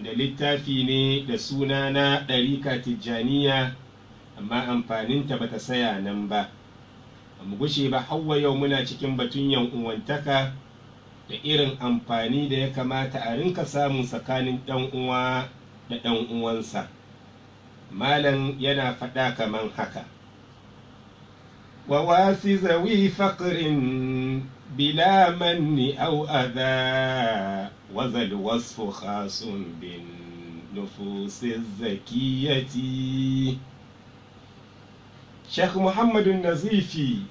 Wanda littafi ne da suna na ɗarika Tijjaniya, amma amfaninta bata saya nan ba. Mu gushe ba, hawa yau muna cikin batun yan uwantaka da irin amfani da ya kamata a rinka samu tsakanin ɗan uwa da ɗan uwansa. Malam yana faɗa kaman haka: wa wasi zawi faqrin bila manni aw adha wa zal wasfu khasun bin nufusi zakiyati. Sheikh Muhammadu Nazifi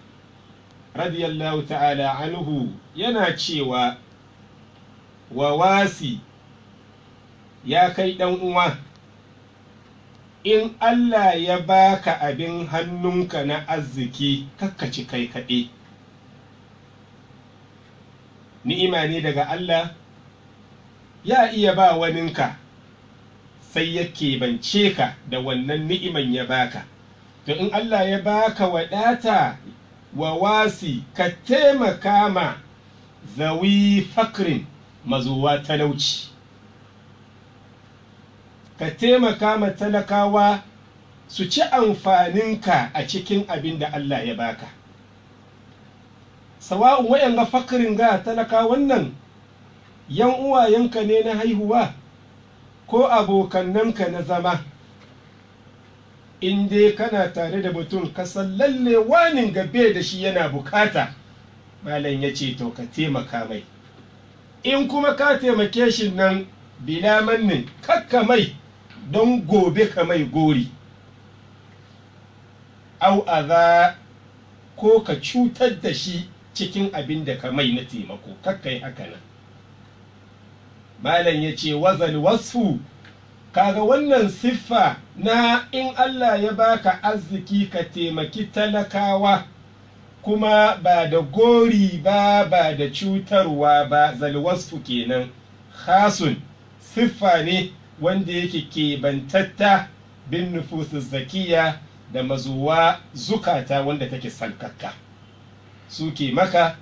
radiyallahu ta'ala anhu yana cewa, wa wasi, ya kai ɗan uwa, in Allah ya baka abin hannunka na arziki, kakkaci kai kaɗe. Ni'ima ne daga Allah, ya iya ba waninka, sai ya keɓance ka da wannan ni'iman ya baka. To, in Allah ya baka wadata, wa wasi, ka taimaka ma zawi fakrin, mazuwa talauci. Ka taimaka ma talakawa su ci amfaninka a cikin abin da Allah ya baka. Sawa'un wayan ga fakirin ga talakawan nan yan uwayenka ne na haihuwa ko abokannanka na zama. In dai kana tare da mutum, ka san lalle wanin gabe da shi yana bukata, malam ya ce, to ka taimaka mai. In kuma ka taimake shi nan, bila mannin, kakka mai don gobe ka mai gori, au aza, ko ka cutar da shi cikin abin da ka mai na taimako, kakka yi haka nan. Malam ya ce, wazal wasfu, kaga wannan siffa na in Allah ya baka arziki ka taimaki talakawa, kuma ba da gori ba, ba da cutarwa ba, zalwasfu kenan, khasun, siffa ne wanda yake kebantatta bin nufusu zakiya, da mazuwa zukata wanda take salkakka. Suke maka,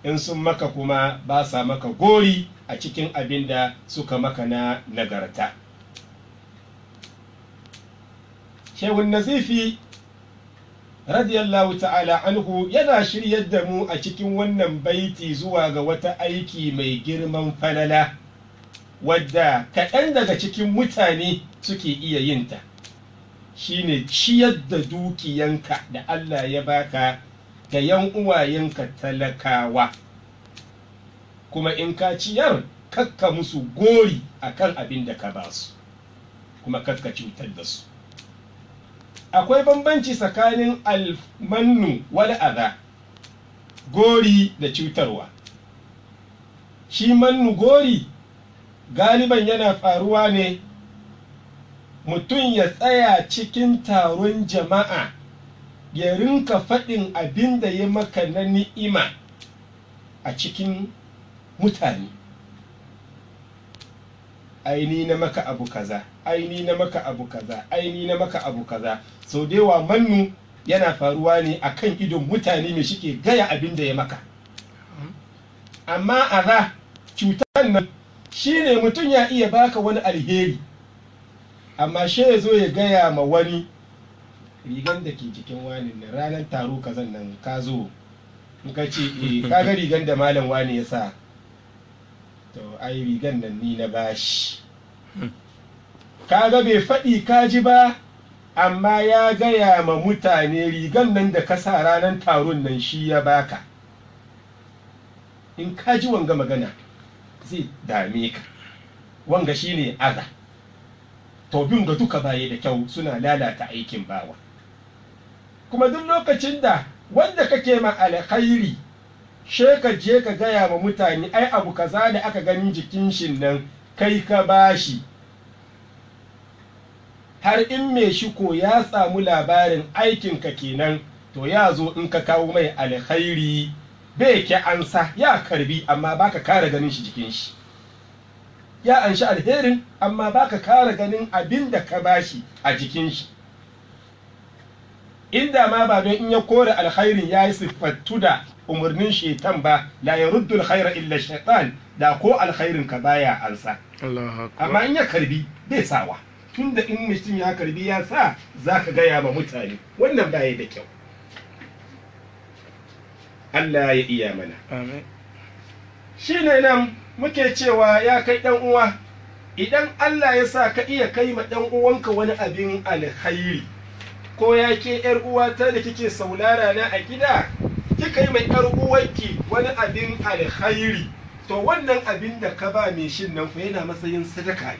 in sun maka kuma ba sa maka gori a cikin abin da suka maka na nagarta. Shehun Nazifi radiyallahu ta'ala anhu yana shiryar da mu a cikin wannan baiti zuwa ga wata aiki mai girman falala wadda kaɗan daga cikin mutane suke iya yinta, shine ciyar da dukiyanka da Allah ya baka ga yan uwayenka talakawa. Kuma in ka ciyar, kakka musu gori akan abin da ka basu, kuma kakka cutar da su. Akwai bambanci tsakanin almannu wal adha, gori da cutarwa. Shi mannu, gori, galiban yana faruwa ne mutum ya tsaya cikin taron jama'a ya rinka faɗin abin da ya maka na ni'ima a cikin mutane: "Aini na maka abu kaza, aini na maka abu kaza, aini na maka abu kaza." Sau da yawa mannu yana faruwa ne a kan idon mutane mai shike gaya abin da ya maka. Amma aza, cutar nan, shine mutum ya iya baka wani alheri, amma shi ya zo ya gaya ma wani, "Rigan da ke jikin wani na ranar taro kazan nan ka zo in ka ce eh, ka ga rigan da malam wani ya sa, to ai rigan nan ni na bashi." Kaga bai faɗi ka ji ba, amma ya gaya ma mutane rigan nan da ka sa ranar taron nan shi ya baka. In ka ji wanga magana zai dame ka. Wanga shine aza. To, bin ga duka baye da kyau, suna lalata aikin bawa. Kuma duk lokacin da wanda kake ma alkhairi she ka je ka gaya ma mutane, "Ai abu kaza da aka ganin jikin shin nan kai ka bashi," har in mai shi ko ya samu labarin aikinka kenan, to ya zo in ka kawo mai alkhairi bai ke ansa, ya karbi amma baka kara ganin shi jikin shi. Ya anshi alherin amma baka kara ganin abin da ka bashi a jikin shi. Inda ma ba don in ya kore alkhairin ya yi siffattu da umarnin shaitan ba, la ya ruddu alkhaira illa shaitan, da ko alkhairin ka baya ansa. Amma in ya karbi bai sawa, tunda in mutum ya karbi ya sa, za ka gaya ma mutane wannan baya da kyau. Allah ya iya mana. Amin. Shi ne nan muke cewa ya kai ɗan uwa, idan Allah ya sa ka iya kai ma ɗan uwanka wani abin alkhairi, ko ya ke ‘yar uwata da kike saulara na a gida, kika yi mai ‘yar uwarki wani abin alkhairi, to wannan abin da ka ba mai shin nan fa yana matsayin sadaka ne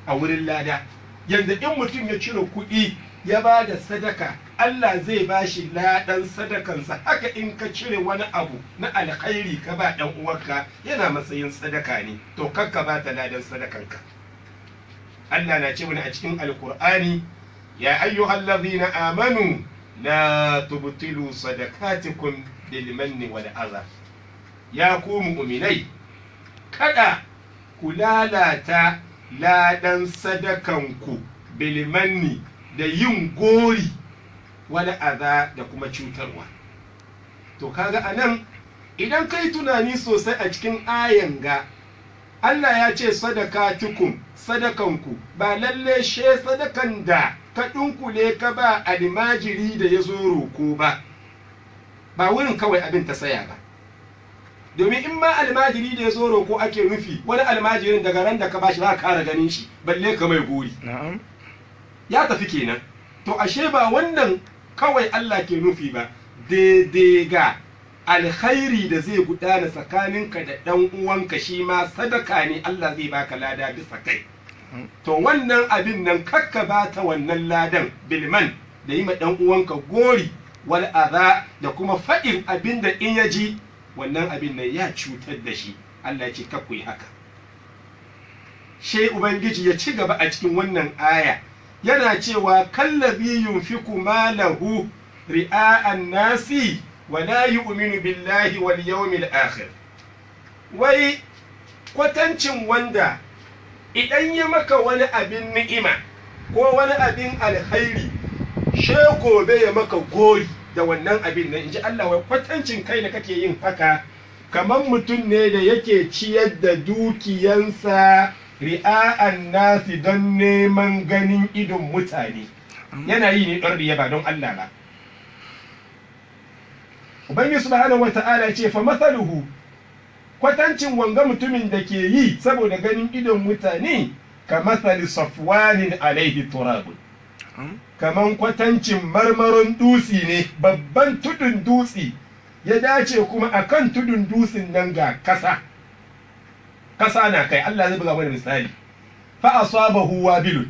a wurin lada. Yanda in mutum ya cire kuɗi ya ba da sadaka, Allah zai ba shi ladan sadakansa. Haka in ka cire wani abu na alkhairi ka ba ɗan uwarka, yana matsayin sadaka ne, to kakka ba ta ladan sadakanka. Allah na ce mana a cikin Alkur'ani, ya ayyuhallazina amanu la tubtilu sadakatikum bil manni wal adha. Ya ku mu'minai, kada ku lalata ladan sadakanku bil manni, da yin gori, wani aza, da kuma cutarwa. To kaga anan idan kai tunani sosai a cikin ayan ga, Allah ya ce sadakatukum, sadakanku, ba lalle she sadakan da ka dunkule ka ba almajiri da ya zo roko ba, ba wurin kawai abin ta saya ba. Domin in ma almajiri da ya zo roko ake nufi, wani almajirin daga ran da ka bashi za ka kara ganin shi, balle ka mai gori. Ya tafi kenan. To ashe ba wannan kawai Allah ke nufi ba, daidai ga alkhairi da zai gudana tsakaninka da ɗan uwanka shi ma sadaka ne, Allah zai baka lada bisa kai. To wannan abin nan kakka bata wannan ladan bilman, da yi ma ɗan uwanka gori, wal adha, da kuma faɗin abin da in ya ji wannan abin nan ya cutar da shi. Allah ya ce kakku yi haka. She Ubangiji ya ci gaba a cikin wannan aya yana cewa kallabi yunfiku malahu ri'a'an nasi wa la yu'minu billahi wal yawmil akhir. Wai kwatancin wanda idan ya maka wani abin ni'ima ko wani abin alkhairi, she gobe ya maka gori da wannan abin nan, inji Allah, wai kwatancin kai da kake yin haka kamar mutum ne da yake ciyar da dukiyansa ri'a'an nasi, don neman ganin idon mutane. Yana yi ne don riya, ba don Allah ba. Ubangiji subhanahu wata'ala ce fa mathaluhu, kwatancin wanga mutumin da ke yi saboda ganin idon mutane, ka mathali safwanin alaihi turabun, kaman kwatancin marmaron dutsi ne, babban tudun dutsi ya dace kuma akan tudun dutsin nan ga kasa, kasa na kai. Allah zai buga mana misali. Fa asabahu wabilun,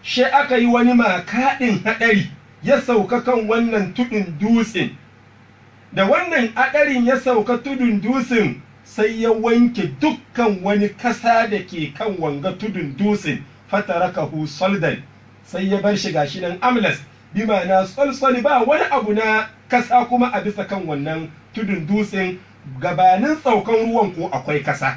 she aka yi wani makaɗin haɗari ya sauka kan wannan tudun dutsen. Da wannan haɗarin ya sauka tudun dutsen, sai ya wanke dukkan wani kasa da ke kan wanga tudun dutsen. Fatarakahu soldan, sai ya bar shi gashi nan amlas, bi ma'ana solsoli, ba wani abu na kasa kuma a bisa kan wannan tudun dutsen. Gabanin saukan ruwan ko akwai kasa,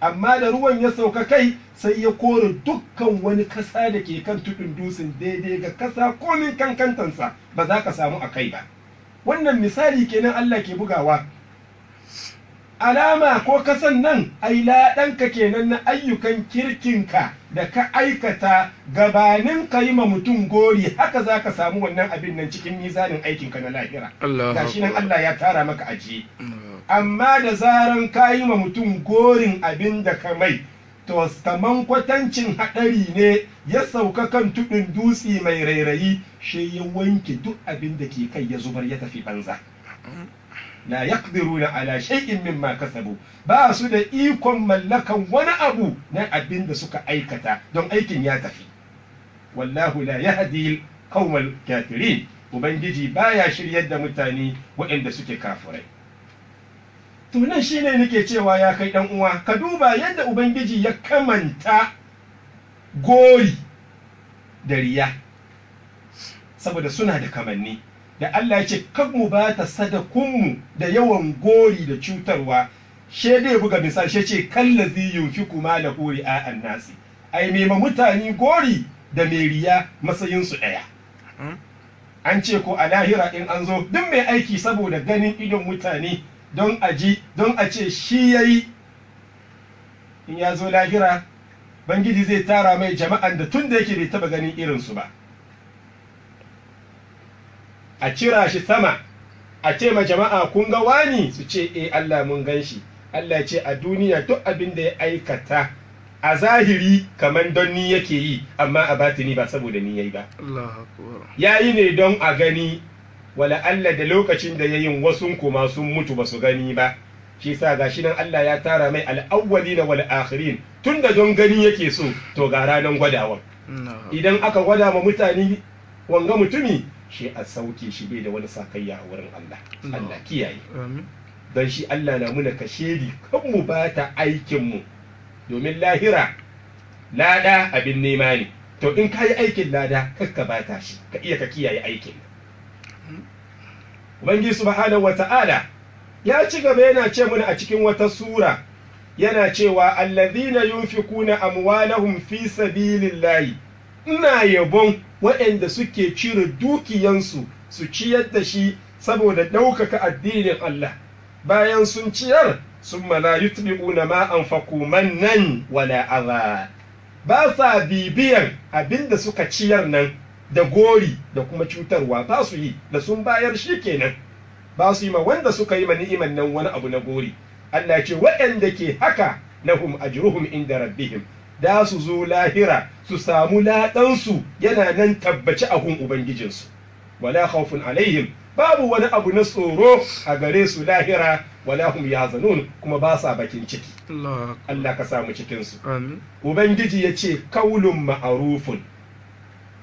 amma da ruwan ya sauka kai, sai ya kore dukkan wani kasa da ke kan tudun dutsen. Daidai ga kasa komin kankantansa ba za ka samu a kai ba. Wannan misali kenan Allah ke bugawa. Alama ko kasan nan ai laɗanka kenan na ayyukan kirkinka da ka aikata gabanin ka yi ma mutum gori, haka za ka samu wannan abin nan cikin mizanin aikinka na lahira. Gashi nan Allah ya tara maka ajiye. Amma da zaran ka yi ma mutum gorin abin da ka mai, to kaman kwatancin haɗari ne ya sauka kan tudun dutse mai rairayi, shi ya wanke duk abin da ke kai, ya zubar, ya tafi banza. La yaqdiruna ala shay'in mimma kasabu, ba su da ikon mallakan wani abu na abin da suka aikata, don aikin ya tafi. Wallahu la yahdi qaumal kafirin, Ubangiji baya shiryar da mutane waɗanda suke kafirai. To nan shine nake cewa ya kai dan uwa, ka duba yadda Ubangiji ya kamanta gori da riya, saboda suna da kamanni. Da Allah ya ce kan mu ba ta sadakunmu da yawan gori da cutarwa, she dai buga misali, she ce kallazi yunfiku malahu ri'a'an nasi, ai me ma mutane gori da mai riya matsayin su daya. An ce ko a lahira in an zo duk mai aiki saboda ganin idon mutane don a ji, don a ce shi yayi, in ya zo lahira Bangiji zai tara mai jama'an da tun da yake bai taba ganin irinsu ba. A cira shi sama, a ce ma jama'a kun ga wani, su ce eh Allah mun gan shi. Allah ce a duniya duk abin da ya aikata a zahiri kamar don ni yake yi, amma a batini ba saboda ni yayi ba. Allahu akbar. Yayi ne don a gani, wala Allah da lokacin da yayin wasun kuma sun mutu ba su gani ba. Shi yasa gashi nan Allah ya tara mai al-awwalina wal akhirin, tunda don gani yake so, to ga ranan gwadawan. Idan aka gwada ma mutane wanga mutumi, shi a sauke shi bai da wani sakayya a wurin Allah. Allah kiyaye. Amin. Don shi Allah na muna kashedi kan mu bata aikin mu, domin lahira lada abin nema ne. To in ka yi aikin lada kar ka bata shi, ka iya ka kiyaye aikin. Ubangiji subhanahu wata'ala ya ci gaba yana ce muna a cikin wata sura, yana cewa allazina yunfikuna amwalahum fi sabilillahi. Ina yabon waɗanda suke cire dukiyansu su ciyar da shi saboda ɗaukaka addinin Allah. Bayan sun ciyar, summa la yutbi'una ma anfaqu mannan wala adha. Ba sa bibiyan abinda suka ciyar nan da gori da kuma cutarwa, ba su yi, da sun bayar shi kenan. Ba su yi ma wanda suka yi ma ni'iman nan wani abu na gori. Allah ce waɗanda ke haka lahum ajruhum inda rabbihim, da su zo lahira su samu ladansu yana nan tabbaci a gun ubangijinsu. Wala khawfun alaihim, babu wani abu na tsoro a gare su lahira, wala hum yahzanun, kuma ba sa bakin ciki. Allah. Allah ka samu cikin su. Amin. Ubangiji ya ce kaulun ma'arufun,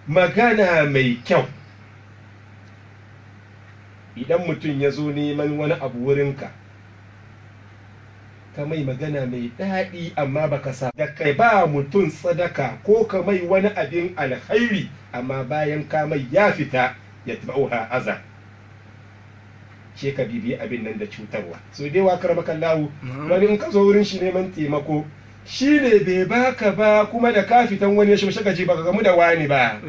magana mai kyau. Idan mutum ya zo neman wani abu wurinka, ka mai magana mai daɗi, amma baka sa da kai ba mutum sadaka ko ka mai wani abin alkhairi, amma bayan ka mai ya fita, ya tabauha aza, ce ka bibiyi abin nan da cutarwa. So dai wa karamakan lawu, wani in ka zo wurin shi neman taimako, shi ne bai baka ba, kuma da ka fitan wani ya shi ka ji baka gamu da wani ba.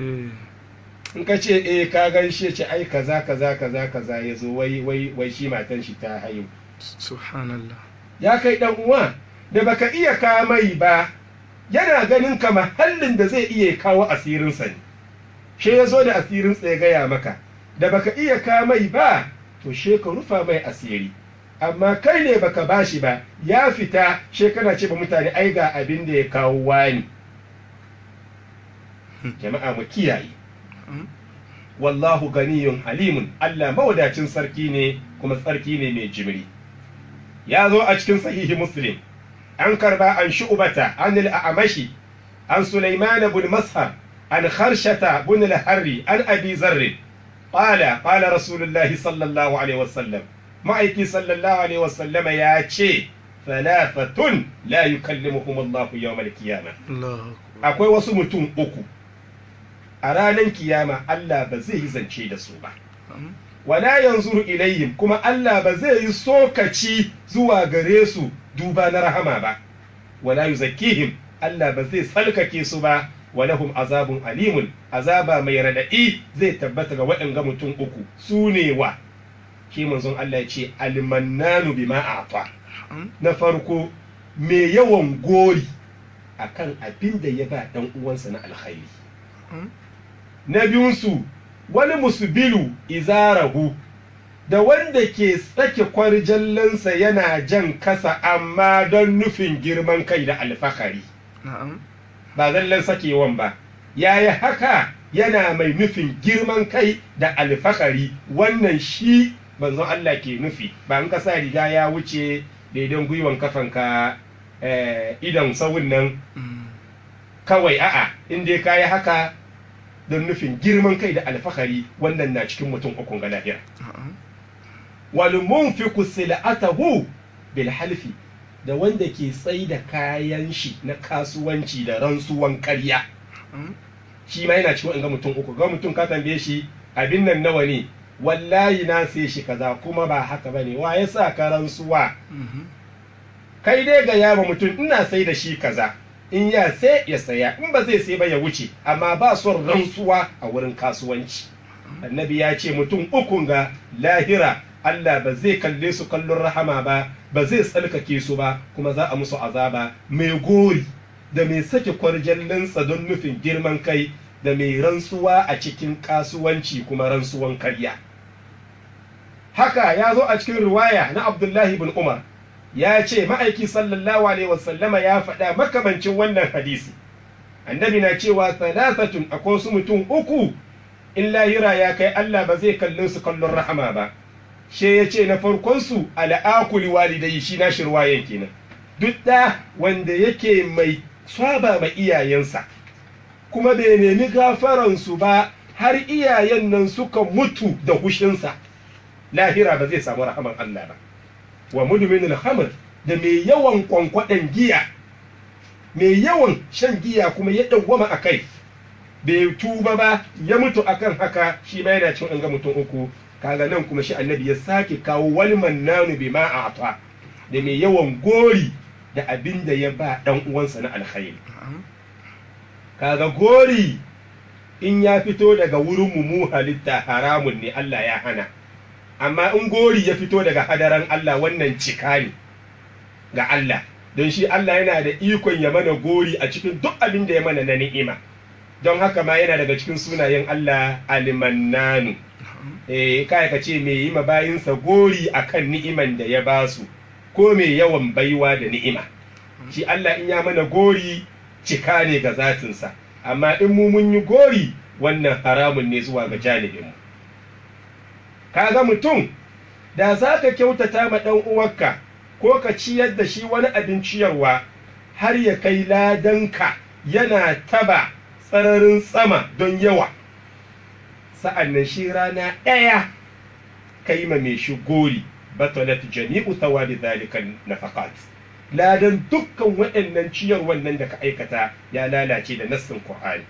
In ka ce eh ka gan shi, ce ai kaza kaza kaza kaza ya zo, wai wai wai shi matan shi ta haihu. Subhanallah. Ya kai dan uwa da baka iya ka mai ba, yana ganin ka mahallin da zai iya kawo asirinsa ne. She ya zo da asirinsa ya gaya maka, da baka iya ka mai ba, to she ka rufa mai asiri. Amma kai ne baka bashi ba, ya fita she kana ce ba mutane ai ga abin da ya kawo wani. Jama'a mu kiyaye. Wallahu ganiyun halimun, Allah mawadacin sarki ne kuma sarki ne mai jimri. Ya zo a cikin sahihi Muslim, an karba an shu'bata an al-a'mashi an Sulaiman ibn Mashar an Kharshata ibn al-Harri an Abi Zarr qala qala Rasulullah sallallahu alaihi wasallam, ma'aiki sallallahu alaihi wasallama ya ce thalathatun la yukallimuhum Allah yawm al-qiyamah. Akwai wasu mutum uku a ranar kiyama Allah ba zai yi zance da su ba, wala yanzuru ilayhim, kuma Allah ba zai yi sokaci zuwa gare su duba na rahama ba, wala yuzakkihim, Allah ba zai salkake su ba, walahum azabun alimun, azaba mai radadi zai tabbata ga waɗanga mutum uku. Su ne wa? Shi manzon Allah ya ce almannanu bima a'ta. Na farko, mai yawan gori akan abin da ya ba dan uwansa na alkhairi. Na biyunsu, wani musbilu izarahu, da wanda ke tsake kwarjallansa yana jan kasa amma don nufin girman kai da alfahari. Ba zallan sakewan ba, yayi haka yana mai nufin girman kai da alfahari. Wannan shi manzon Allah ke nufi, ba in ka sa riga ya wuce daidan gwiwan kafanka idan sawun nan kawai, a'a, in dai ka yi haka don nufin girman kai da alfahari, wannan na cikin mutum ukun ga lahira. Wal munfiqu sil'atahu bil halfi, da wanda ke tsai da kayan shi na kasuwanci da rantsuwan karya, shi ma yana cikin ga mutum uku. Ga mutum ka tambaye shi abin nan nawa ne, wallahi na sai shi kaza, kuma ba haka bane, wa ya sa ka rantsuwa? Kai dai ga yaba mutum ina sai da shi kaza, in ya sai ya saya, in ba zai sai ba ya wuce, amma ba son rantsuwa a wurin kasuwanci. Annabi ya ce mutum ukun ga lahira Allah ba zai kalle su kallon rahama ba, ba zai tsalkake su ba, kuma za a musu azaba. Mai gori da mai sake kwarjallinsa don nufin girman kai da mai rantsuwa a cikin kasuwanci kuma rantsuwan karya. Haka ya zo a cikin riwaya na Abdullahi bin Umar, ya ce ma'aiki sallallahu alaihi wasallama ya faɗa makamancin wannan hadisi. Annabi na cewa thalathatun, akwai su mutum uku in lahira ya kai Allah ba zai kalle su kallon rahama ba. She ya ce na farkon su al'akuli walidai, shi na shirwayen kenan, duk da wanda yake mai saba ma iyayensa kuma bai nemi gafaransu ba har iyayen nan suka mutu da hushinsa, lahira ba zai samu rahaman Allah ba. Wa mudminul khamr, da mai yawan kwankwaɗan giya, mai yawan shan giya kuma ya dawwama a kai, bai tuba ba ya mutu akan haka, shi ma yana cin an ga mutum uku. Kaga nan kuma shi annabi ya sake kawo wal mannanu bima a'ta, da mai yawan gori da abin da ya ba dan uwansa na alkhairi. Kaga gori in ya fito daga wurin mu mu halitta haramun ne, Allah ya hana. Amma in gori ya fito daga hadaran Allah, wannan cika ne ga Allah, don shi Allah yana da ikon ya mana gori a cikin duk abin da ya mana na ni'ima. Don haka ma yana daga cikin sunayen Allah almannanu. Kai ka ce mai yi ma bayinsa gori akan ni'iman da ya basu, ko mai yawan baiwa da ni'ima. Shi Allah in ya mana gori cika ne ga zatinsa, amma in mu mun yi gori wannan haramun ne zuwa ga janibinmu. Kaga mutum da za ka kyautata ma ɗan uwarka ko ka ciyar da shi wani abin ciyarwa har ya kai ladanka yana taba tsararin sama don yawa, sa'an nan shi rana ɗaya ka yi ma mai shi gori, batalat jami'u thawabi dhalika nafaqat, ladan dukkan waɗannan ciyarwan nan da ka aikata ya lalace da nassin Qur'ani.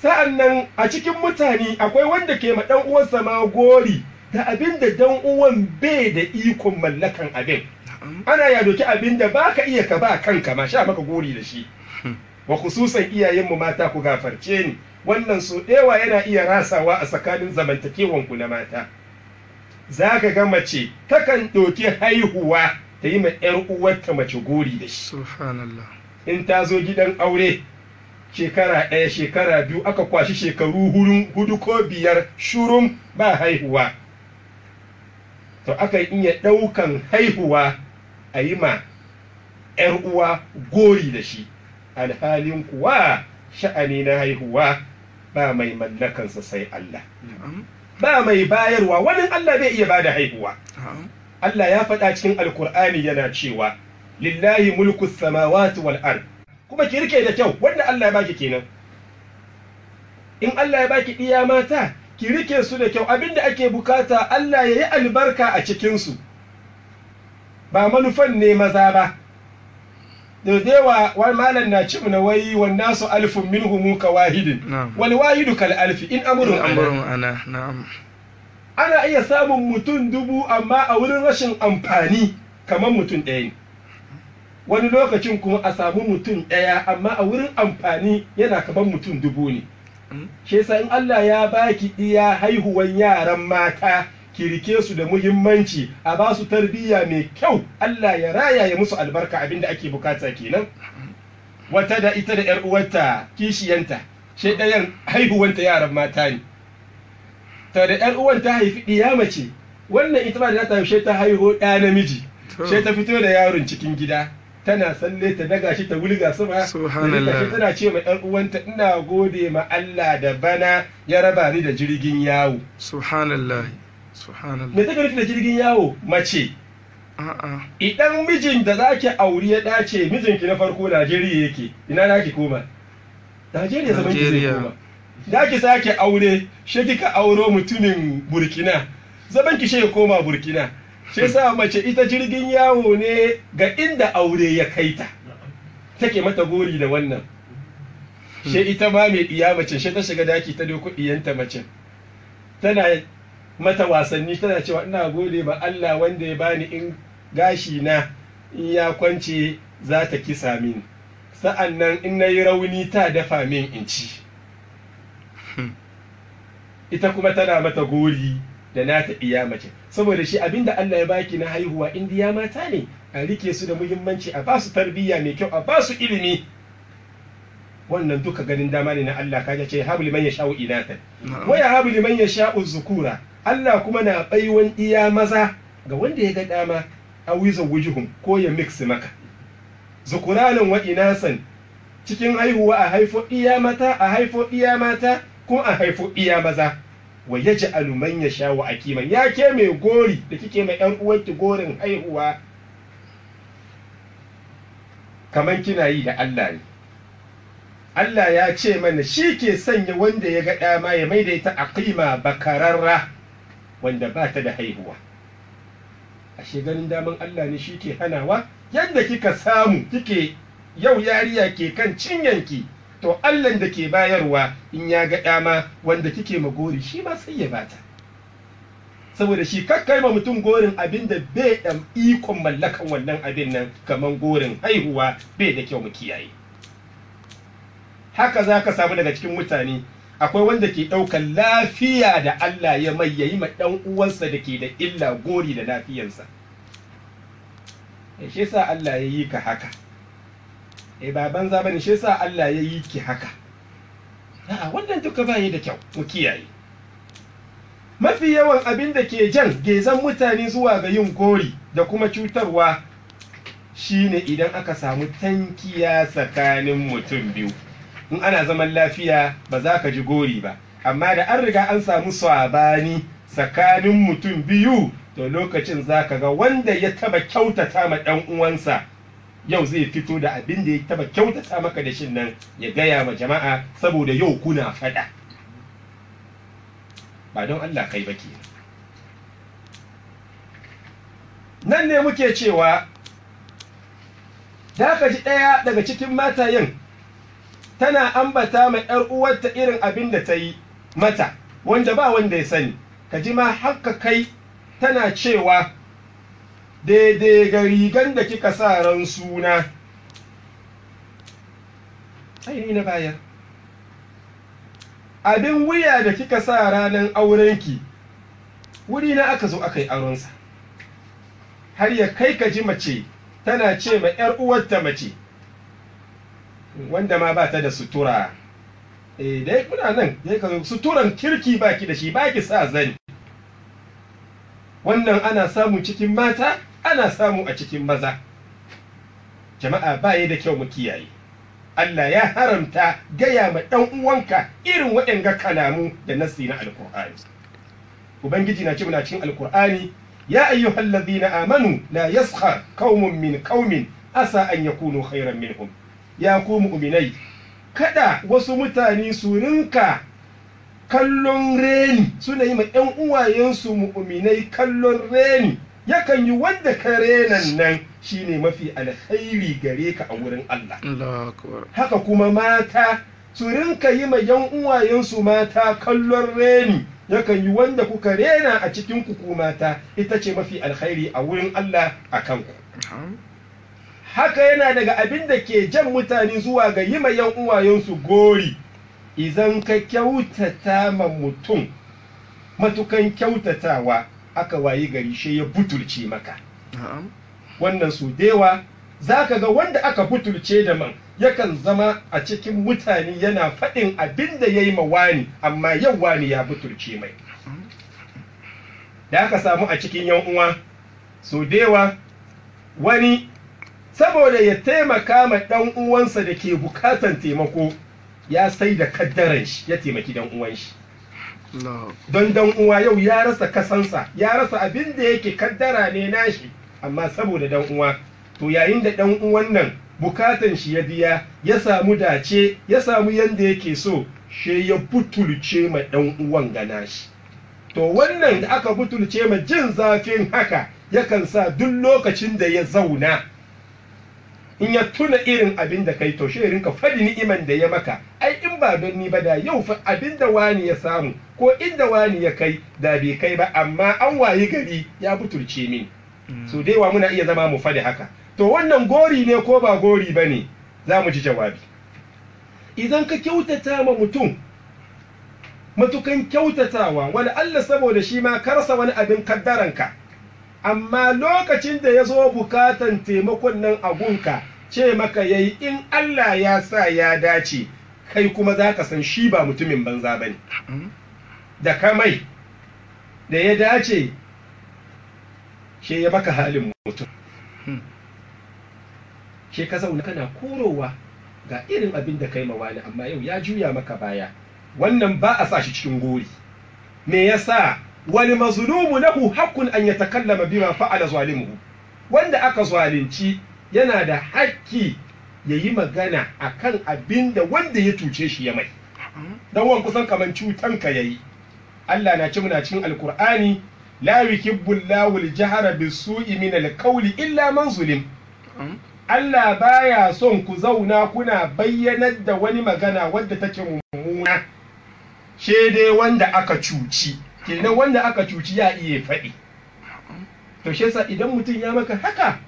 Sa'an nan a cikin mutane akwai wanda ke ma ɗan uwansa ma gori da abin da ɗan uwan bai da ikon mallakan abin. Ana ya doki abin da baka iya ka ba kanka ma sha maka gori da shi. Wa khususan iyayenmu mata, ku gafarce ni, wannan so ɗewa yana iya rasawa a tsakanin zamantakewanku na mata. Za ka ga mace takan ɗauki haihuwa ta yi ma 'yar uwarta mace gori da shi. Subhanallah. In ta zo gidan aure shekara ɗaya, shekara biyu, aka kwashi shekaru hudu ko biyar shurum ba haihuwa, to aka iya ɗaukan haihuwa a yi ma 'yar uwa gori da shi. Alhalin kuwa sha'ani na haihuwa ba mai mallakansa sai Allah, ba mai bayarwa wani Allah bai iya bada haihuwa. Allah ya faɗa cikin Alkur'ani yana cewa lillahi mulku samawati wal ard. Kuma ki rike da kyau wanda Allah ya baki kenan. In Allah ya baki iya mata, ki rike su da kyau. Abinda ake bukata Allah ya yi albarka a cikin su, ba manufan ne maza ba. Da yawa wani malam na ci na wai wannan su alfun minhum ka wahidin wal wahidu kal alfi in amrun ana. Na'am. Ana iya samun mutum 1000 amma a wurin rashin amfani kamar mutum ɗaya ne. Wani lokacin kuma a samu mutum ɗaya amma a wurin amfani yana kamar mutum 1000 ne. Shi yasa in Allah ya baki iya haihuwan yaran mata, ki rike su da muhimmanci, a ba su tarbiyya mai kyau, Allah ya raya ya musu albarka, abinda ake bukata kenan. Wata da ita da yar uwarta kishiyanta, shi ɗayan haihuwanta yaran mata ne. Ta da yar uwan ta haifi ɗiya mace, wannan ita ba da ta haifhe ta haihu ɗa namiji, sai ta fito da yaron cikin gida tana salle ta daga shi ta wulga sama. Subhanallah. Tana ce ma yar uwanta ina gode ma Allah da bana ya raba ni da jirgin yawo. Subhanallah. Subhanallah. Me take nufi da jirgin yawo? Mace. A'a. Idan mijin da zaki auri ya dace, mijinki na farko Najeriya yake, ina zaki koma? Najeriya zaman ki zai koma. Zaki sake aure, she kika auro mutumin Burkina, zaman ki she ya koma Burkina. Shi yasa mace ita jirgin yawo ne ga inda aure ya kai ta. Take mata gori da wannan. She ita ma mai iya mace, she ta shiga daki ta doko iyanta mace. Tana mata wasanni tana cewa ina gode ma Allah wanda ya bani in gashi na in ya kwance za ta kisa min, sa'an nan in na yi rauni ta dafa min in ci. Ita kuma tana mata gori da nata iya mace. Saboda shi abinda Allah ya baki na haihuwa in diya mata ne, a rike su da muhimmanci, a ba su tarbiyya mai kyau, a ba su ilimi. Wannan duka ganin dama ne na Allah. Kaga ce habu liman yasha'u inatan wa yahabu liman yasha'u zukura. Allah kuma na baiwan iya maza ga wanda ya ga dama, awiza wujuhum, ko ya mix maka zukuranan wa inasan. Cikin haihuwa a haifo iya mata, a haifo iya mata, ko a haifo iya maza. Wa yaj'alu man yasha'u aqiman. Ya ke mai gori da kike mai yan uwanki gorin haihuwa, kaman kina yi da Allah ne. Allah ya ce mana shi ke sanya wanda ya ga dama ya maida ita aqima, bakararra, wanda ba ta da haihuwa. Ashe ganin daman Allah ne, shi ke hanawa. Yadda kika samu kike yau yariya ke kan cinyanki, to Allah da ke bayarwa in ya ga dama wanda kike magori shi ma sai ya bata. Saboda shi kakkai ma mutum gorin abin da bai da ikon mallakan wannan abin nan, kaman gorin haihuwa, bai da kyau, mu kiyaye. Haka za ka samu daga cikin mutane akwai wanda ke ɗaukar lafiya da Allah ya mai, yayi ma ɗan uwansa da ke da illa gori da lafiyarsa. Shi yasa Allah ya yi ka haka. Eh, ba banza bane, shi yasa Allah ya yi ki haka. A'a, wannan duka ba yi da kyau, mu kiyaye. Mafi yawan abin da ke jan gezan mutane zuwa ga yin gori da kuma cutarwa shine idan aka samu tankiya tsakanin mutum biyu. In ana zaman lafiya ba za ka ji gori ba, amma da an riga an samu sabani tsakanin mutum biyu, to lokacin za ka ga wanda ya taba kyautata ma ɗan uwansa yau zai fito da abin da ya taba kyautata maka da shin nan ya gaya ma jama'a, saboda yau kuna faɗa. Ba don Allah kai ba kenan. Nan ne muke cewa da ka ji ɗaya daga cikin matayen tana ambata ma ‘yar uwarta irin abin da ta yi mata, wanda ba wanda ya sani. Ka ji ma haka kai tana cewa, daidai ga rigan da kika sa ran suna, ai ni na bayar. Abin wuya da kika sa ranar aurenki, wuri na aka zo aka yi aronsa. Har ya kai ka ji mace tana ce ma ‘yar uwarta mace wanda ma ba ta da sutura, eh dai kuna nan dai ka suturan kirki baki da shi, baki sa zani. Wannan ana samu cikin mata, ana samu a cikin maza. Jama'a, ba da kyau, mu kiyaye. Allah ya haramta gaya ma ɗan uwanka irin waɗanga kalamu da nassi na Alkur'ani. Ubangiji na ce muna cikin Alkur'ani, ya ayyuhal ladhina amanu la yaskhar qaumun min qaumin asa an yakunu khairan minhum. Ya ku mu'minai, kada wasu mutane su rinka kallon reni, suna yi ma ƴan uwayensu mu'minai kallon reni. Yakan yi wanda ka renan nan shine mafi alkhairi gare ka a wurin Allah. Allahu akbar. Haka kuma mata su rinka yi ma yan uwayensu mata kallon reni. Yakan yi wanda kuka rena a cikin ku mata ita ce mafi alkhairi a wurin Allah a kanku. Na'am. Haka yana daga abin da ke jan mutane zuwa ga yi ma yan uwayensu gori. Idan ka kyautata ma mutum matukan kyautatawa, aka wayi gari shi ya butulce maka. Na'am. Wannan su dewa za ka ga wanda aka butulce da man yakan zama a cikin mutane yana faɗin abin da ya yi ma wani, amma yau wani ya butulce mai. Da aka samu a cikin yan uwa su dewa, wani saboda ya taimaka ma ɗan uwansa da ke bukatan taimako, ya sai da kaddaran shi ya taimaki ɗan uwan shi. Allahu Don dan uwa yau ya rasa kasansa, ya rasa abin da yake kaddara ne nashi, amma saboda dan uwa. To yayin da dan uwan nan bukatan shi ya biya, ya samu dace, ya samu yanda yake so, she ya butulce ma dan uwan ga nashi. To wannan da aka butulce ma, jin zafin haka yakan sa duk lokacin da ya zauna in ya tuna irin abin da kai, to shi rinka faɗi ni'iman da ya maka: ai in ba don ni ba, da yau fa abin da wani ya samu ko inda wani ya kai da bai kai ba, amma an wayi gari ya butulce mini. So da yawa muna iya zama mu faɗi haka. To wannan gori ne ko ba gori ba ne? Za mu ji jawabi. Idan ka kyautata ma mutum Matukan kyautatawa, wani Allah saboda shi ma karsa wani abin kaddaranka, amma lokacin da ya zo bukatan taimakon nan agunka, ce maka yayi in Allah ya sa ya dace, kai kuma za ka san shi ba mutumin banza ba ne. Da kamai da ya dace, shi ya maka halin mutum. Shi ka zauna kana korowa ga irin abin da kai mawani, amma yau ya juya maka baya. Wannan ba a sa shi cikin gori. Me yasa? Wal mazlumu lahu haqqun an yatakallama bima fa'ala zalimuhu. Wanda aka zalunci yana da haƙƙi yayi magana akan abin da wanda ya cuce shi ya mai. Dan wan kusan kaman cutanka yayi. Allah na ci muna cikin Alkur'ani, la yuhibbu Allahu al-jahra bis-su'i min al-qawli illa man zulim. Allah baya son ku zauna kuna bayyanar da wani magana wadda take mummuna, she dai wanda aka cuci. Kenan wanda aka cuci ya iya faɗi. To shi yasa idan mutum ya maka haka,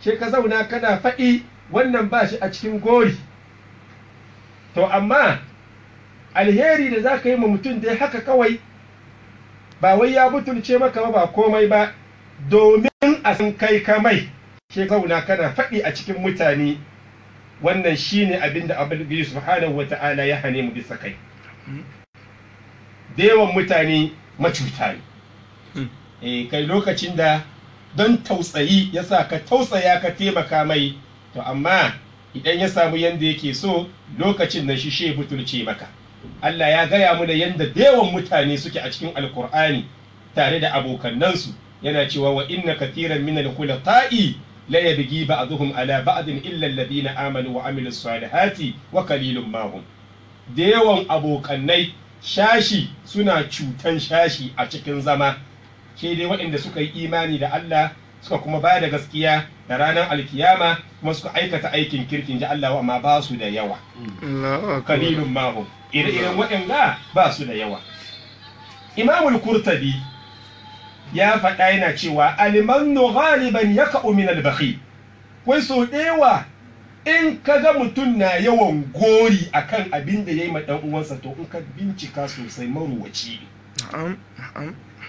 she ka zauna kana faɗi, wannan ba shi a cikin gori. To amma alheri da za ka yi ma mutum dai haka kawai, ba wai ya butulce maka ba komai ba, domin a san kai kamai, ke zauna kana faɗi a cikin mutane, wannan shine abin da Ubangiji subhanahu wata'ala ya hane mu bisa kai. Da yawan mutane macuta ne. Kai lokacin da don tausayi ya sa ka tausaya ka taimaka mai, to amma idan ya samu yanda yake so, lokacin nan shi she butulce maka. Allah ya gaya mu da yanda da yawan mutane suke a cikin Alkur'ani tare da abokannansu, yana cewa wa inna kathiran min al-khulata'i la yabghi ba'dhum ala ba'din illa alladhina amanu wa amilus salihati wa qalilun ma hum. Da yawan abokannai shashi suna cutan shashi a cikin zama, ke dai waɗanda suka yi imani da Allah suka kuma ba da gaskiya da ranar alkiyama kuma suka aikata aikin kirkin ji Allah, amma ba su da yawa. Qalilun ma hum. Ire-iren waɗanda ba su da yawa. Imamul Kurtabi ya faɗa yana cewa alimannu ghaliban yaka'u min al-bakhil. Wai so ɗewa in ka ga mutum na yawan gori akan abin da yayi ma dan uwansa, to in ka bincika sosai maruwaci ne.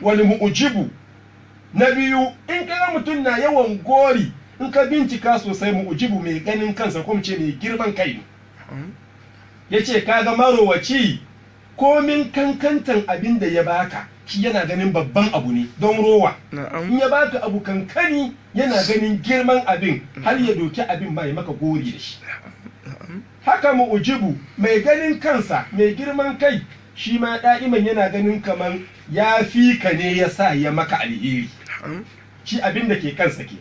Wal mu'jibu na biyu, in ka ga mutum na yawan gori, in ka bincika sosai mu'jibu mai ganin kansa ko mu ce mai girman kai ne. Yace kaga marowaci komin kankantan abin da ya baka, shi yana ganin babban abu ne don rowa. In ya baka abu kankani yana ganin girman abin, har ya doki abin ma ya maka gori da shi. Haka mu'ujibu mai ganin kansa mai girman kai, shi ma da'iman yana ganin kaman ya fi ka ne ya sa ya maka alheri. Shi abin da ke kansa ke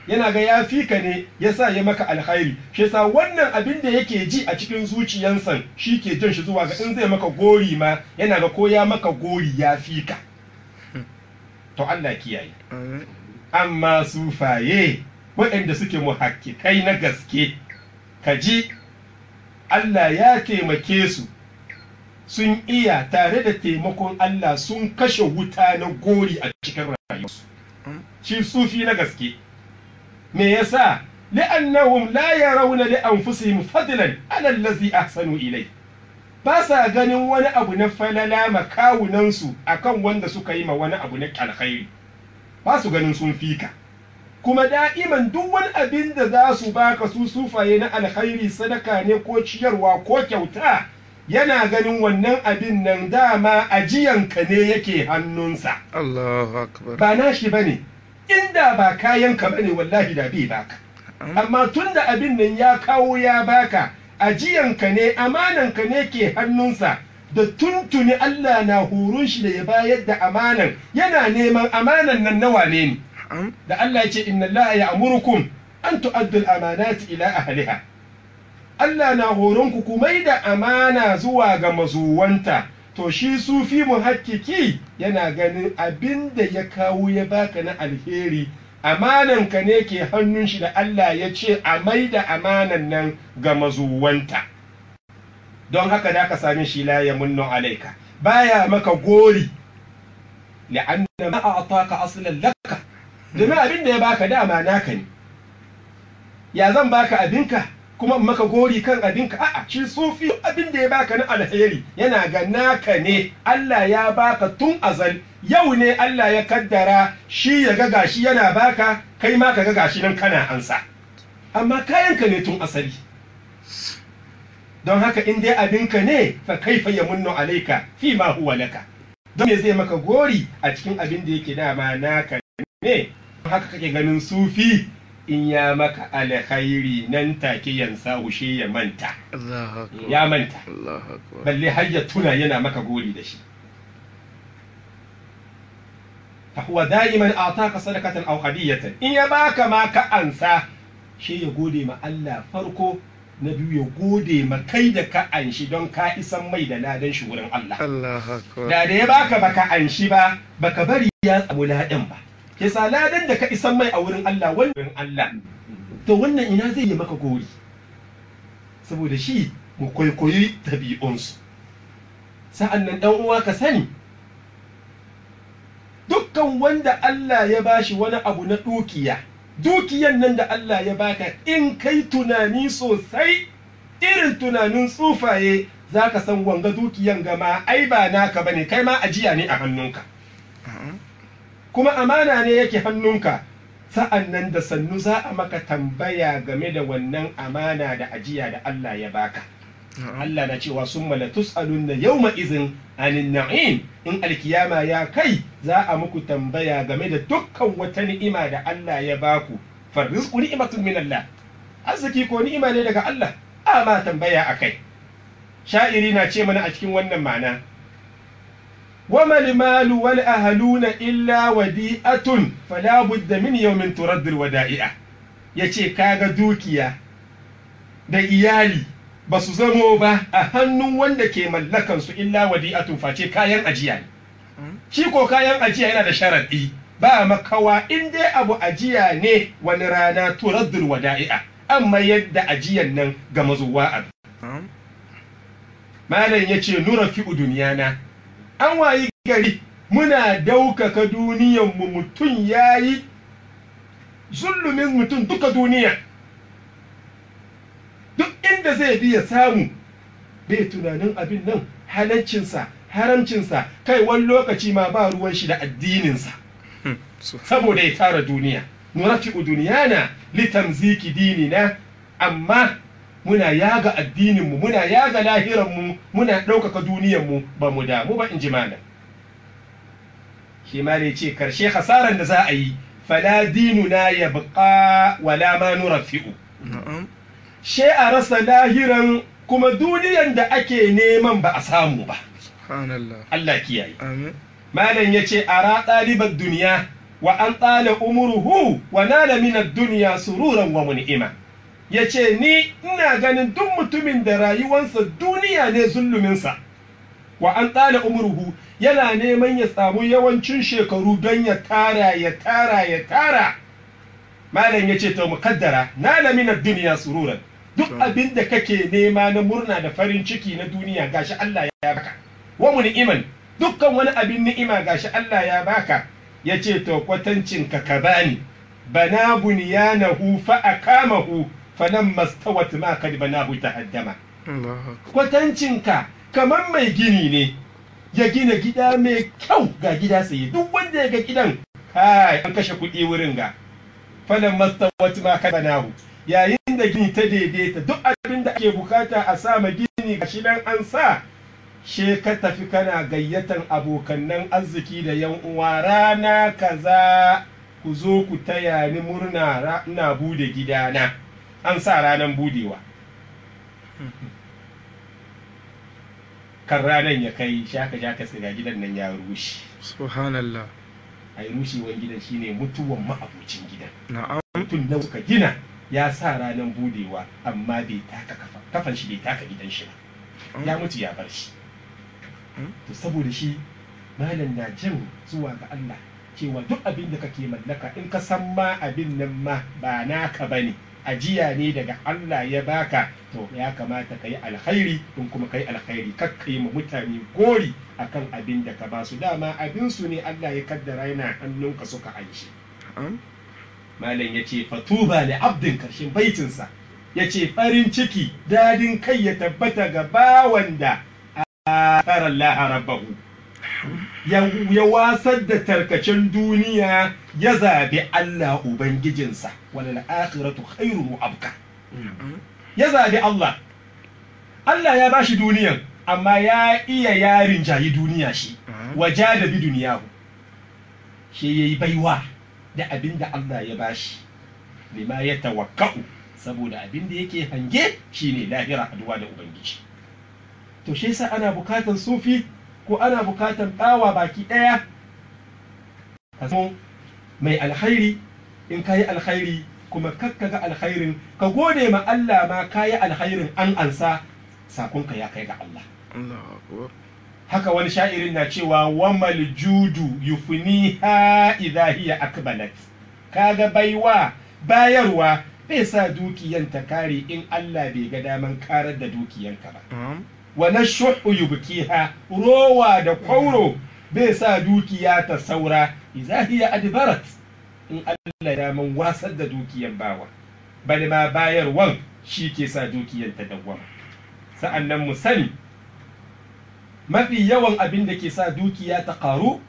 yana ga ya fi ka ne ya sa ya maka alkhairi. Shi yasa wannan abin da yake ji a cikin zuciyansa shi ke jan shi zuwa ga in zai maka gori ma yana ga ko ya maka gori ya fi ka. To Allah kiyaye. Amma sufaye waɗanda suke muhakkikai na gaske, ka ji Allah ya taimake su, sun iya tare da taimakon Allah sun kashe wuta na gori a cikin rayuwarsu. Shi sufi na gaske me yasa? Li'annahum la yarawna li anfusihim fadlan ala allazi ahsanu ilay. Ba sa ganin wani abu na falala makawunan su akan wanda suka yi ma wani abu na alkhairi. Ba su ganin sun fika. Kuma da'iman duk wani abin da za su baka su sufaye na alkhairi, sadaka ne ko ciyarwa ko kyauta, yana ganin wannan abin nan dama ajiyanka ne yake hannunsa. Allahu akbar. Ba nashi bane. Inda ba kayanka bane wallahi da bai baka. Amma tunda abin nan ya kawo ya baka, ajiyanka ne, amananka ne ke hannunsa. Da tuntuni Allah na horon shi da ya bayar da amanan, yana neman amanan nan nawa ne ne. Da Allah ya ce inna Allah ya'murukum an tu'addu al-amanati ila ahliha. Allah na horon ku ku maida amana zuwa ga mazuwanta. To shi sufi muhakkiki yana ganin abin da ya kawo ya baka na alheri, amananka ne ke hannun shi da Allah ya ce a maida amanan nan ga mazuwanta. Don haka da ka same shi la yamunnu alaika, baya maka gori, la'anna ma a'taka aslan laka, domin abin da ya baka dama naka ne. Ya zan baka abinka Kuma in maka gori kan abinka? A'a, shi sufi abin da ya baka na alheri yana ga naka ne, Allah ya baka tun azal. Yau ne Allah ya kaddara shi ya ga gashi yana baka, kai ma ka ga gashi nan kana ansa, amma kayanka ne tun asali. Don haka in dai abinka ne, fa kaifa yamunnu alaika fi ma huwa laka? Don me zai maka gori a cikin abin da yake dama naka ne? Haka kake ganin sufi in ya maka alkhairi, nan take yansa hushe ya manta. Allahu akbar. Ya manta. Allahu akbar. Balle har ya tuna yana maka gori da shi. Fa huwa da'iman ataka sadaqatan aw hadiyatan. In ya baka ma ka ansa, shi ya gode ma Allah farko, na biyu ya gode ma kai da ka anshi, don ka isan mai da ladan shi wurin Allah. Allahu akbar. Da ya baka baka anshi ba, baka bari ya samu ladan ba. Kisa ladan da ka isan mai a wurin Allah, wannan Allah to wannan ina zai yi maka gori? Saboda shi mu kwaikwayi tabi'unsu. Sa'an nan, ɗan uwa, ka sani dukkan wanda Allah ya bashi wani abu na dukiya, dukiyan nan da Allah ya baka, in kai tunani sosai irin tunanin tsufaye, za ka san wanga dukiyan gama ai ba naka bane, kai ma ajiya ne a hannunka. Na'am. Kuma amana ne yake hannunka. Sa'an nan da sannu za a maka tambaya game da wannan amana da ajiya da Allah ya baka. Na'am. Allah na cewa: "Summa la tus'alunna yawma izin anin na'im." In alkiyama ya kai, za a muku tambaya game da dukkan wata ni'ima da Allah ya baku. Farrizqu ni'matun min Allah, arziki ko ni'ima ne daga Allah, amma tambaya akai. Sha'iri na ce mana a cikin wannan ma'ana: "Wama limalu wal ahluna illa wadi'atun, fala budda min yawmin turaddul wada'i'a." Yace kaga dukiya da iyali ba su zamo ba a hannun wanda ke mallakan su illa wadi'atun, face kayan ajiya ne. Shi ko kayan ajiya yana da sharaɗi, ba makawa in dai abu ajiya ne, wani rana turaddul wada'i'a, amma yadda ajiyan nan ga mazuwa abu. Na'am. Malam ya ce: "Nura fi duniyana." An wayi gari muna daukaka duniyanmu, mutum ya yi zulumin mutum duka duniya, duk inda zai bi ya samu, bai tunanin abin nan halaccinsa, haramcinsa, kai wani lokaci ma ba ruwan shi da addininsa saboda ya tara duniya. "Nurafi'u duniyana litamziki dinina." Amma muna yaga addininmu, muna yaga lahiranmu, muna ɗaukaka duniyanmu, ba mu damu ba, in ji malam. Shi ma ne ce karshe hasaran da za a yi: "Fala dinuna ya buƙa wala ma nurafi'u." Na'am. She a rasa lahiran, kuma duniyan da ake neman ba a samu ba. Subhanallah. Allah kiyaye. Amin. Malam ya ce: "Ara ɗalibar duniya wa an tsala umuruhu wa nala min duniya sururan wa mun'ima." Ya ce ni ina ganin duk mutumin da rayuwansa duniya ne zuluminsa, wa an tsala umuruhu, yana neman ya samu yawancin shekaru don ya tara, ya tara, ya tara. Malam ya ce to mukaddara nala min duniya sururan, duk abin da kake nema na murna da farin ciki na duniya gashi Allah ya baka, wa mun'iman, dukkan wani abin ni'ima gashi Allah ya baka. Ya ce to kwatancin ka ka bani: "Bana bunyanahu fa akamahu, falamma stawat ma kad banahu tahaddama." Allahu akbar. Kwatancin ka kamar mai gini ne ya gina gida mai kyau, ga gida tsaye, duk wanda ya ga gidan, kai, an kashe kuɗi wurin ga. "Falamma stawat ma kad banahu", yayin da gini ta daidaita, duk abin da ake bukata a sa ma gini gashi nan an sa, she ka tafi kana gayyatan abokannan arziki da yan uwa: "Rana kaza ku zo ku taya ni murna, ina bude gidana." An sa ranan budewa. Kan ranan ya kai, shaka ja ka ga gidan nan ya rushe. Subhanallah. Ai rushewan gidan shine mutuwan ma'abocin gidan. Na'am. Mutum na suka gina, ya sa ranan budewa, amma bai taka kafa kafan shi, bai taka gidan shi ba, ya mutu ya bar shi. To saboda shi malam na jin zuwa ga Allah cewa duk abin da kake mallaka, in ka san ma abin nan ma ba naka bane, ajiya ne daga Allah ya baka, to ya kamata ka yi alkhairi. In kuma ka yi alkhairi, kakka yi ma mutane gori akan abin da ka ba su, dama abin su ne Allah ya kaddara yana hannunka suka anshi. Na'am. Malam ya ce: "Fatuba li abdin", karshen baitinsa. Yace farin ciki dadin kai ya tabbata ga bawan da athara Allah rabbahu, ya wasar da tarkacen duniya ya zabi Allah ubangijinsa. Walal akhiratu khairun wa abqa. Ya zabi Allah. Allah ya bashi duniyan, amma ya iya yarin jayi duniya shi waja da bi duniyahu, shi yayi baiwa da abin da Allah ya bashi, lima ya tawakka'u, saboda abin da yake hange shine lahira, haduwa da ubangiji. To shi yasa ana bukatan sufi ko ana bukatan bawa baki daya ka zama mai alkhairi. In ka yi alkhairi kuma kakka ga alkhairin, ka gode ma Allah ma ka yi alkhairin an ansa, sakonka ya kai ga Allah. Allahu akbar. Haka wani sha'irin na cewa wamal judu yufniha idha hiya akbalat. Kaga baiwa, bayarwa bai sa dukiyan ta kare in Allah bai ga daman karar da dukiyanka ba. Na'am. Wa nashuhu yubkiha, rowa da kwauro bai sa dukiya ta saura idza hiya adbarat, in Allah ya daman wasar da dukiyan bawa. Bal ma bayarwan shi ke sa dukiyan ta dawwama. Sa'annan mu sani mafi yawan abin da ke sa dukiya ta karu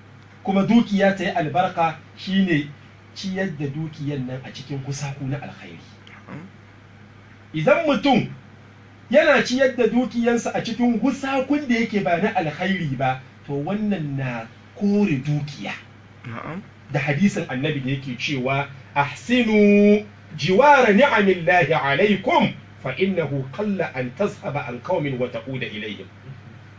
kuma dukiya ta yi albarka shine ciyar da dukiyan nan a cikin kusaku na alkhairi. Idan mutum yana ciyar da dukiyansa a cikin gusakun da yake ba na alkhairi ba, to wannan na kore dukiya. Na'am. Da hadisin annabi da yake cewa ahsinu jiwara ni'amillahi alaikum fa innahu qalla an tazhaba an qaumin wa ta'uda ilayhim.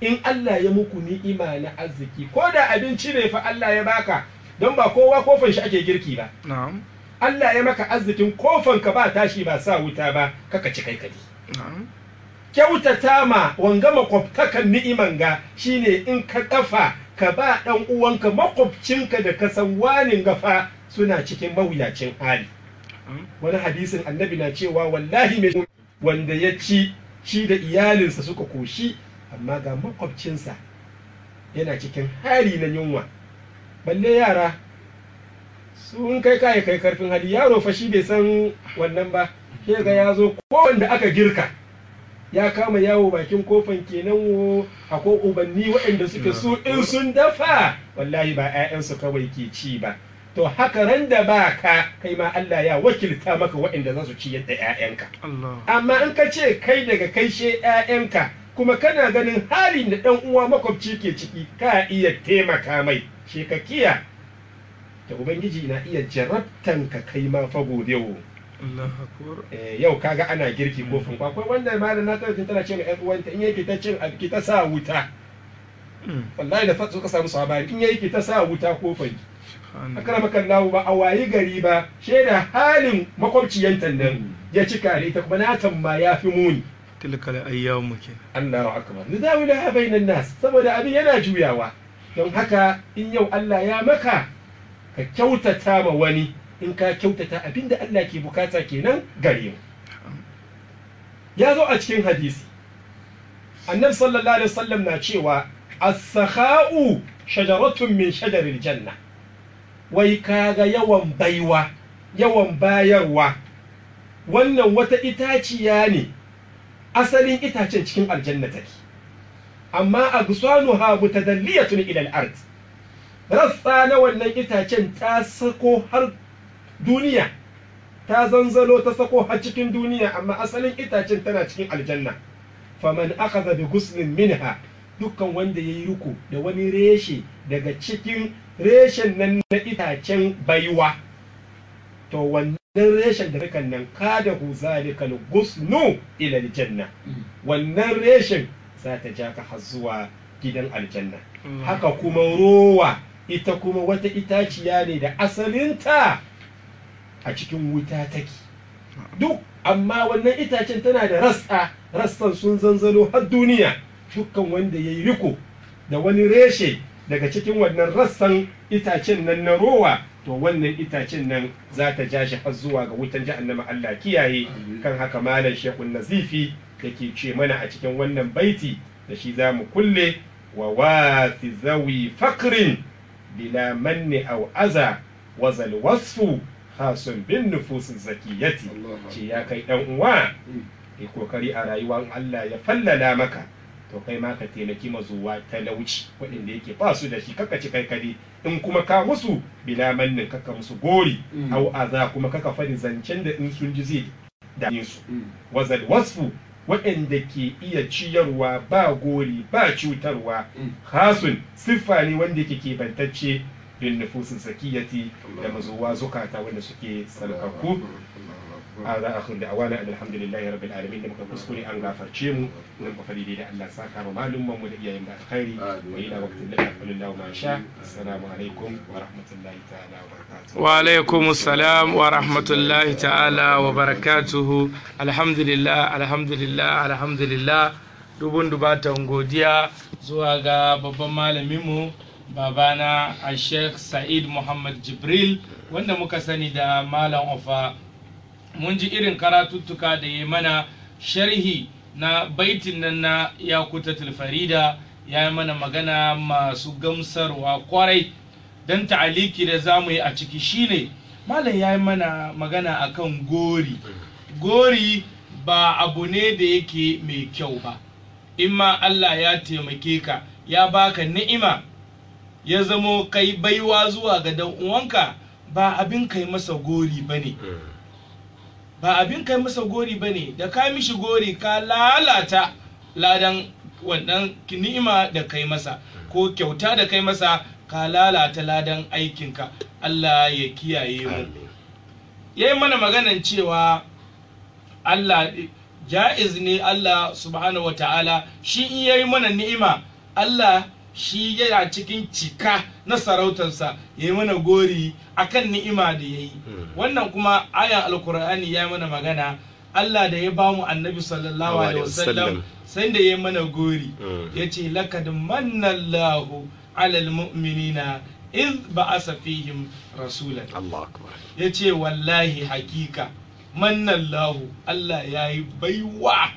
In Allah ya muku ni'ima na arziki, ko da abinci ne fa Allah ya baka, don ba kowa kofan shi ake girki ba. Na'am. Allah ya maka arzikin kofan ka ba tashi ba sa wuta ba, kaka ci kai kadi. Na'am. Kyautata ma wanga makwabtakan ni'iman ga shine in ka dafa ka ba dan uwanka makwabcinka da ka san wanin gafa suna cikin mawuyacin hali. Wani hadisin annabi na cewa wallahi mai wanda ya ci shi da iyalinsa suka koshi, amma ga makwabcinsa yana cikin hali na yunwa. Balle yara su in kai kai kai karfin hali, yaro fa shi bai san wannan ba, sai ga ya zo kowanda aka girka ya kama yawo bakin kofan kenan. Wo akwai ubanni waɗanda suke su in sun dafa wallahi ba 'ya'yansu kawai ke ci ba. To haka ran da ba ka kai ma Allah ya wakilta maka waɗanda za su ci yadda 'ya'yanka. Allah. Amma in ka ce kai daga kai she 'ya'yanka, kuma kana ganin halin da ɗan uwa makwabci ke ciki, ka iya taimaka mai shekakiya da ubangiji na iya jarabtan ka kai ma fa gobe wo. Allahu akbar. Yau kaga ana girki kofin akwai wanda malam na tabbata tana ce ma ƴan uwanta in yake ta cin abki ta sa wuta. Wallahi da fa suka samu sabani, in yake ta sa wuta kofin Subhanallah. akramaka Allah ba a wayi gari ba shaida halin makwabciyantan nan ya cika da ita, kuma natan ma ya fi muni. Tilka al-ayyamu kenan. Allahu akbar. Nudawilaha bainan nas, saboda abin yana juyawa. Don haka in yau Allah ya maka ka kyautata ma wani, in ka kyautata abinda Allah ke bukata kenan gare mu. Ya zo a cikin hadisi annabi sallallahu alaihi wasallam na cewa as-sakha'u shajaratun min shajaril janna. Wai kaga yawan baiwa, yawan bayarwa, wannan wata itaciya ne, asalin itacen cikin aljanna take, amma agsanuha mutadalliyatun ila al-ard, rassa na wannan itacen ta sako har duniya, ta zanzalo ta sako har cikin duniya, amma asalin itacen tana cikin aljanna. Faman akhadha bi ghuslin minha, dukkan wanda yayi riko da wani reshe daga cikin reshen nan na itacen baiwa, to wannan reshen da kan nan kada hu zalikal ghusnu ila aljanna, wannan reshen za ta ja ka har zuwa gidan aljanna. Haka kuma rowa, ita kuma wata itaciya ne da asalinta a cikin wuta take duk, amma wannan itacen tana da rassa, rassan sun zanzano har duniya. Dukkan wanda ya yi riko da wani reshe daga cikin wannan rassan itacen nan na rowa, to wannan itacen nan za ta ja shi har zuwa ga wutan jahannama, Allah kiyaye. Kan haka malam Shekun Nazifi yake ce mana a cikin wannan baiti da shi za mu kulle: wa wasi zawi fakrin bila manni aw aza wazal wasfu Khasun bin nufusin zakiyati. Ce ya kai dan uwa, yi kokari a rayuwar Allah ya fallala maka, to kai ma ka taimaki mazuwa talauci waɗanda yake ba su da shi, kaka ci kai kadi in kuma ka musu bila mannin, kaka musu gori au aza, kuma kaka faɗi zancen da in sun ji zai dame su. Wazal wasfu, waɗanda ke iya ciyarwa ba gori ba cutarwa, khasun siffa ne wanda yake kebantacce bin nufusin zakiyati, da mazuwa zukata wanda suke sarkakku. هذا آخر دعوانا أن الحمد لله رب العالمين. Da muka kuskure an gafarce mu, nan ka fadi da Allah saka ma malumman mu da iyayen da alkhairi. Wa ila waqtin la yaqulu ma sha. Assalamu alaikum wa rahmatullahi ta'ala wa barakatuh. Wa alaikum assalam wa rahmatullahi ta'ala wa barakatuhu. Alhamdulillah, alhamdulillah, alhamdulillah. Dubun dubatan godiya zuwa ga babban malaminmu, babana a Sheikh Sa'id Muhammad Jibril, wanda muka sani da Malam Ofa. Mun ji irin karatuttuka da ya mana sharhi na baitin nan na Yakutatul Farida. Ya yi mana magana masu gamsarwa kwarai. Don ta'aliki da za mu yi a ciki shine, malam ya yi mana magana akan gori. Gori ba abu ne da yake mai kyau ba. In ma Allah ya taimake ka, ya baka ni'ima, ya zamo kai baiwa zuwa ga dan uwanka, ba abin kai masa gori bane. Ba abin kai masa gori bane. Da ka mishi gori, ka lalata ladan wannan ni'ima da kai masa ko kyauta da kai masa, ka lalata ladan aikinka. Allah ya kiyaye mu. Yayi mana maganan cewa Allah ja'iz ne, Allah subhanahu wata'ala shi in yayi mana ni'ima, Allah shi yana cikin cika na sarautarsa yayi mana gori akan ni'ima da yayi. Wannan kuma ayan Alkur'ani ya mana magana, Allah da ya bamu Annabi sallallahu alaihi wasallam, sai da yayi mana gori, yace laqad manna Allahu alal mu'minina iz ba'asa fihim rasulan. Allahu akbar. Yace wallahi hakika mannallahu, Allah ya yi baiwa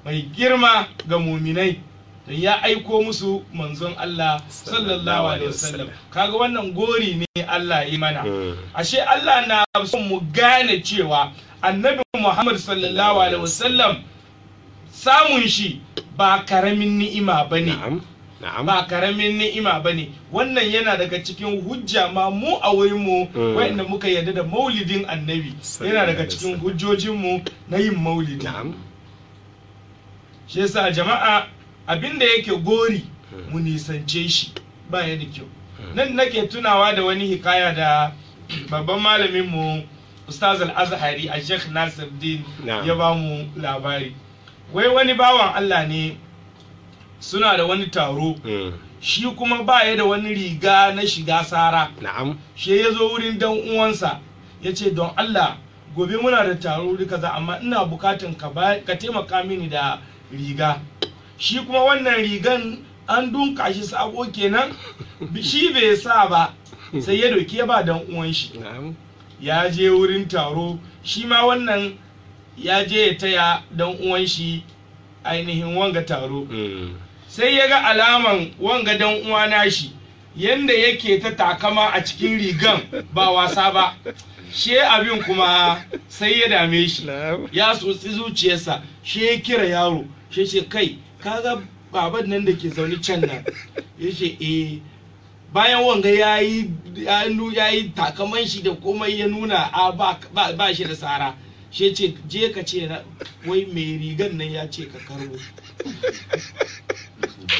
mai girma ga muminai don ya aiko musu manzon Allah sallallahu alaihi wasallam. Kaga wannan gori ne Allah ya mana. Ashe Allah na son mu gane cewa Annabi Muhammad sallallahu alaihi wasallam, samun shi ba karamin ni'ima bane. Ba karamin ni'ima bane. Wannan yana daga cikin hujja ma mu a wurin mu wayanda muka yarda da maulidin Annabi, yana daga cikin hujjojin mu na yin maulidi. Shi yasa jama'a, abinda yake gori mu nisance shi, ba ya da kyau. Nan nake tunawa da wani hikaya da babban malamin mu Ustaz Al-Azhari a Sheikh Nasiruddin ya ba mu labari. Wai wani bawan Allah ne suna da wani taro, shi kuma ba ya da wani riga na shiga sara. Shi ya zo wurin dan uwansa ya ce, don Allah gobe muna da taro wuri kaza, amma ina bukatan ka taimaka mini da riga. Shi kuma wannan rigan an dunka shi sabo kenan, shi bai sa ba, sai ya doki ya ba dan uwan shi. Ya je wurin taro, shi ma wannan ya je ya taya dan uwan shi ainihin wanga taro. Sai ya ga alaman wanga dan uwa nashi yanda yake ta takama a cikin rigan ba wasa ba. She abin kuma sai ya dame shi, ya tsotsi zuciyarsa. She ya kira yaro, she ce, kai, kaga baban nan da ke zaune can nan? Ya ce eh. Bayan wanga ya yi takaman shi da komai, ya nuna a ba shi da tsara, she ce, je ka ce wai mai rigan nan ya ce ka karbo.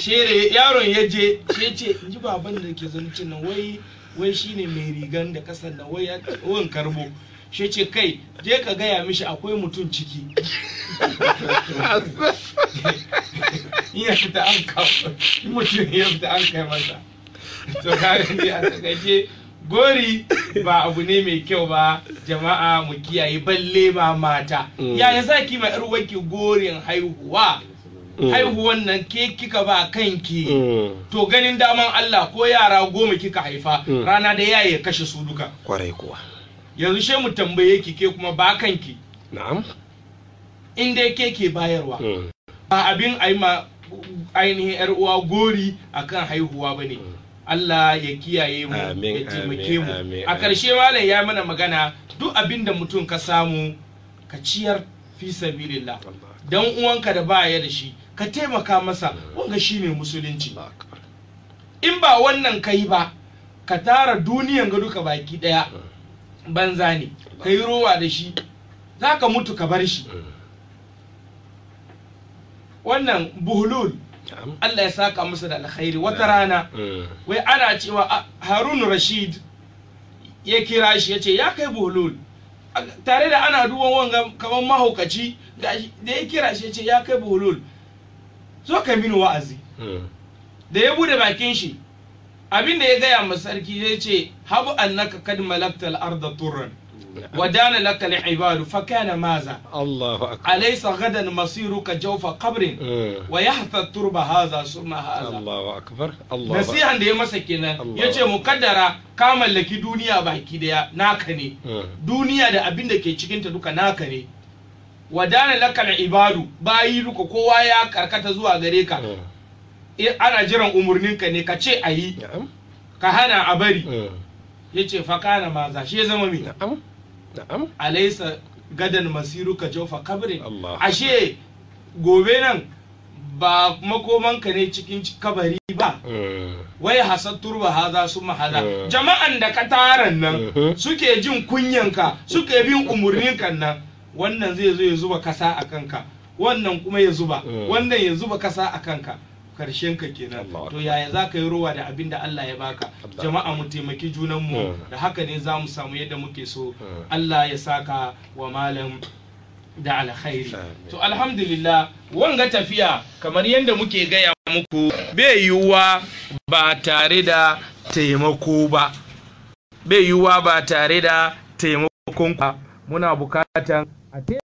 Shere yaron ya je, she ce, in ji baban da ke zaune can nan, wai shine mai rigan da kasan nan, wai wan karbo. She ce, kai, je ka gaya mishi akwai mutum ciki, in ya fita an kawo, in mutum ya fita an kai masa. To kaga ne, a takaice gori ba abu ne mai kyau ba, jama'a mu kiyaye, balle ma mata. Yaya za ki ma yar uwarki gorin haihuwa? Haihuwan nan ke kika ba kanki. To ganin daman Allah, ko yara 10 kika haifa, rana da yaye ya kashe su duka. Kwarai kuwa. Yanzu she mu tambaye ki, ke kuma ba kanki? Na'am. In dai ke ke bayarwa, ba abin ai ma ainihin yar uwa gori akan haihuwa bane. Allah ya kiyaye mu, Amin, ya taimake amin, mu. amin, A ƙarshe malam ya mana magana, duk abin da mutum ka samu ka ciyar fi sabilillah. Allah. Dan uwanka da baya da shi ka taimaka masa, wanga shine musulunci. Allah akbar. In ba wannan kai ba, ka tara duniyan ga duka baki daya banza ne, ka yi rowa da shi, za ka mutu ka bar shi. Wannan Buhulul, Na'am. Allah ya saka masa da alkhairi, wata rana wai ana cewa Harun Rashid ya kira shi ya ce, ya kai Buhulul, tare da ana duban wanga kamar mahaukaci gashi, da ya kira shi ya ce, ya kai Buhulul, zo ka mini wa'azi. Da ya bude bakin shi, abin da ya gaya ma sarki ya ce, habu annaka kad malakta al-arda turran wa dana laka al-ibadu fa kana maza Allahu akbar. alaysa gadan masiruka jawfa qabrin wa yahtha turba hadha summa hadha. Allahu akbar. Allahu Nasihan da ya masa kenan. Allah. Ya ce, mukaddara ka mallaki duniya baki daya, naka ne, duniya da abin da ke cikinta duka naka ne, wadana lakal ibadu, bayi duka kowa ya karkata zuwa gare ka. Ana jiran umurninka ne, ka ce a yi, Na'am. ka hana a bari. Ya ce, fakana maza, shi ya zama mi? Na'am. Na'am. Alaisa gadan masiruka jawfa kabrin? Allah. Ashe gobe nan ba makomanka ne cikin kabari ba? Wai hasad turba haza su mahaza. Jama'an da ka taran nan suke jin kunyanka, suke bin umurninka nan, wannan zai zo ya zuba kasa a kanka, wannan kuma ya zuba, wannan ya zuba kasa a kanka, karshen ka kenan. Allah. To yaya za ka yi rowa da abin da Allah ya baka? Allah. Jama'a, mu taimaki junanmu. Da haka ne za mu samu yadda muke so. Allah ya saka wa malam da alkhairi. Amin. To alhamdulillah, wanga tafiya kamar yadda muke gaya muku bai yiwuwa ba tare da taimako ba, bai yiwuwa ba tare da taimakon ba. Muna bukatan a